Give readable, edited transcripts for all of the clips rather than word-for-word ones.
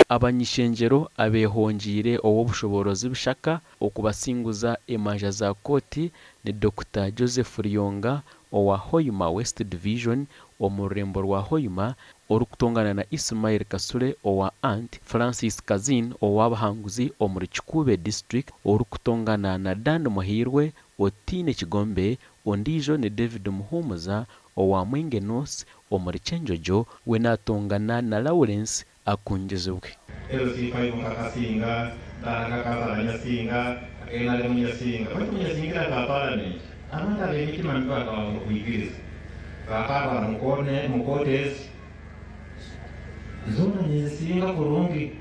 Abany'ishengyero abeehongiire ow'obushoboorozi Bishaka okubasinguza emanja za kooti ni Dokita Joseph Ruyonga owa Hoima West Division omu rurembo rwa Hoima orikutongana na Ismail Kasule owa Ant Francis Kazin ow'abahanguzi omuri Kikuube District orikutongana na Dan Muhairwe otaine kigombe, ondiijo ni David Muhumuza owa Mwenge North omuri Kyenjojo we naatongana na Lawrence Akungizibwe. LC5 Nkakasinga, Ntaana nka Kansala Nyasinga, NRM Nyasinga baitu Munyasingira nka Palamenti abantu ab'emitima mibi bakabanga okwikiriza bakantwara mu kooti ezi zoona ninzisinga kurungi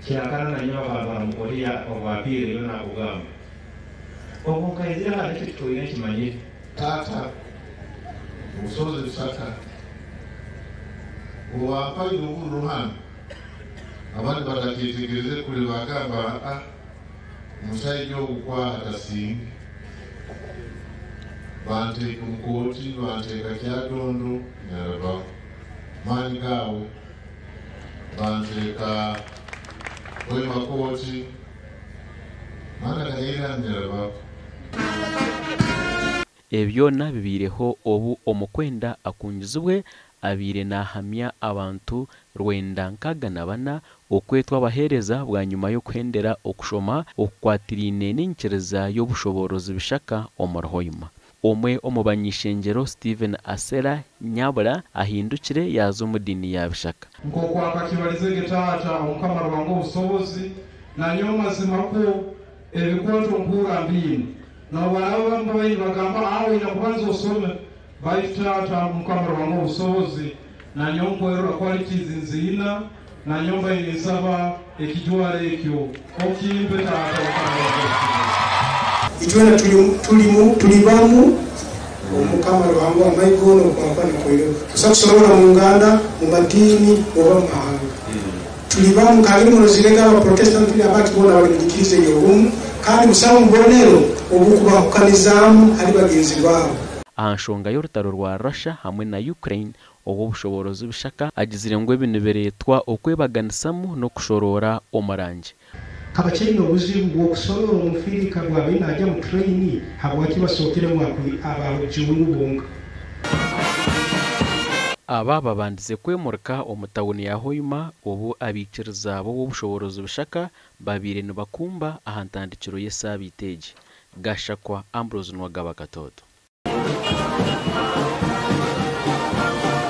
kyakana nanye bakantwara mu kooti ya of appeal eyo nakugamba obu nkaizire hanu ekyo kitwire nkimanyire. Taata, obusobozi Bisaka obubampaire obururu hanu abandi bataketegereze kure bagamba ah omushaija ogu kwaha tasinge banteeka omu kooti banteeka Kyadondo nyarabaho maani gaawe banteeka Hoima kooti maani agahaire hanu nyarabaho. Ebi byona bibaireho obu omukwenda akungizibwe abaire naahamya abantu 964 okwetwa abaheereza bwanyima y'okuhendera okushoma okukwatiraine n'enyikiriza y'obushoboorozi Bishaka omuri Hoima. Omwe omu bany'ishengyero Stephen Asera Nyabura ahindukire yaaza omu diini ya Bishaka. Nk'oku akakibalizege taata Omukama Ruhanga obusobozi, nanyowe mazima kwo ebikooto mpuura mbiine. N'obu baraaba bamu babaire nibagamba, Aa, oine kubanza osome, baitu taata Mukama Ruhanga w'obusobozi, nanyowe nkwerora qualities nziina, nanyowe mbaire ninsaba ekijwaro ekyo okimpe taata Mukama Ruhanga w'obusobozi. Itwena tuli tuli bamu Omukama Ruhanga ow'amahe goona oku akuba nikworeka. Tosobora kusorora mu nganda, mu madiini, oba mu mahanga. Tuli bamu kandi murozirege Abaprotestanti n'abandi boona bali mu nyikiriza ey'obumu kandi busaho mubonero obukubahukanizaamu hali bagenzi baabo. Aha nshonga y'orutaro rwa Russia hamwe na Ukraine, Ow'obushoboorozi Bishaka agizire ngu ebi nibireetwa okwebaganisamu n'okushoroora omu rangi. Kabakyaine obuzibu bw'okusorora omufirika bwabaire nagya mu train habwaki basokeremu abajungu bonka. Aba babandize kwemurika omu tauni ya Hoima obu abaikiriza b'Ow'obushoboorozi Bishaka babaire nibakumba aha ntandikiro y'esaabiiti egi. Gashakwa Ambrose Nuwagaba Katoto.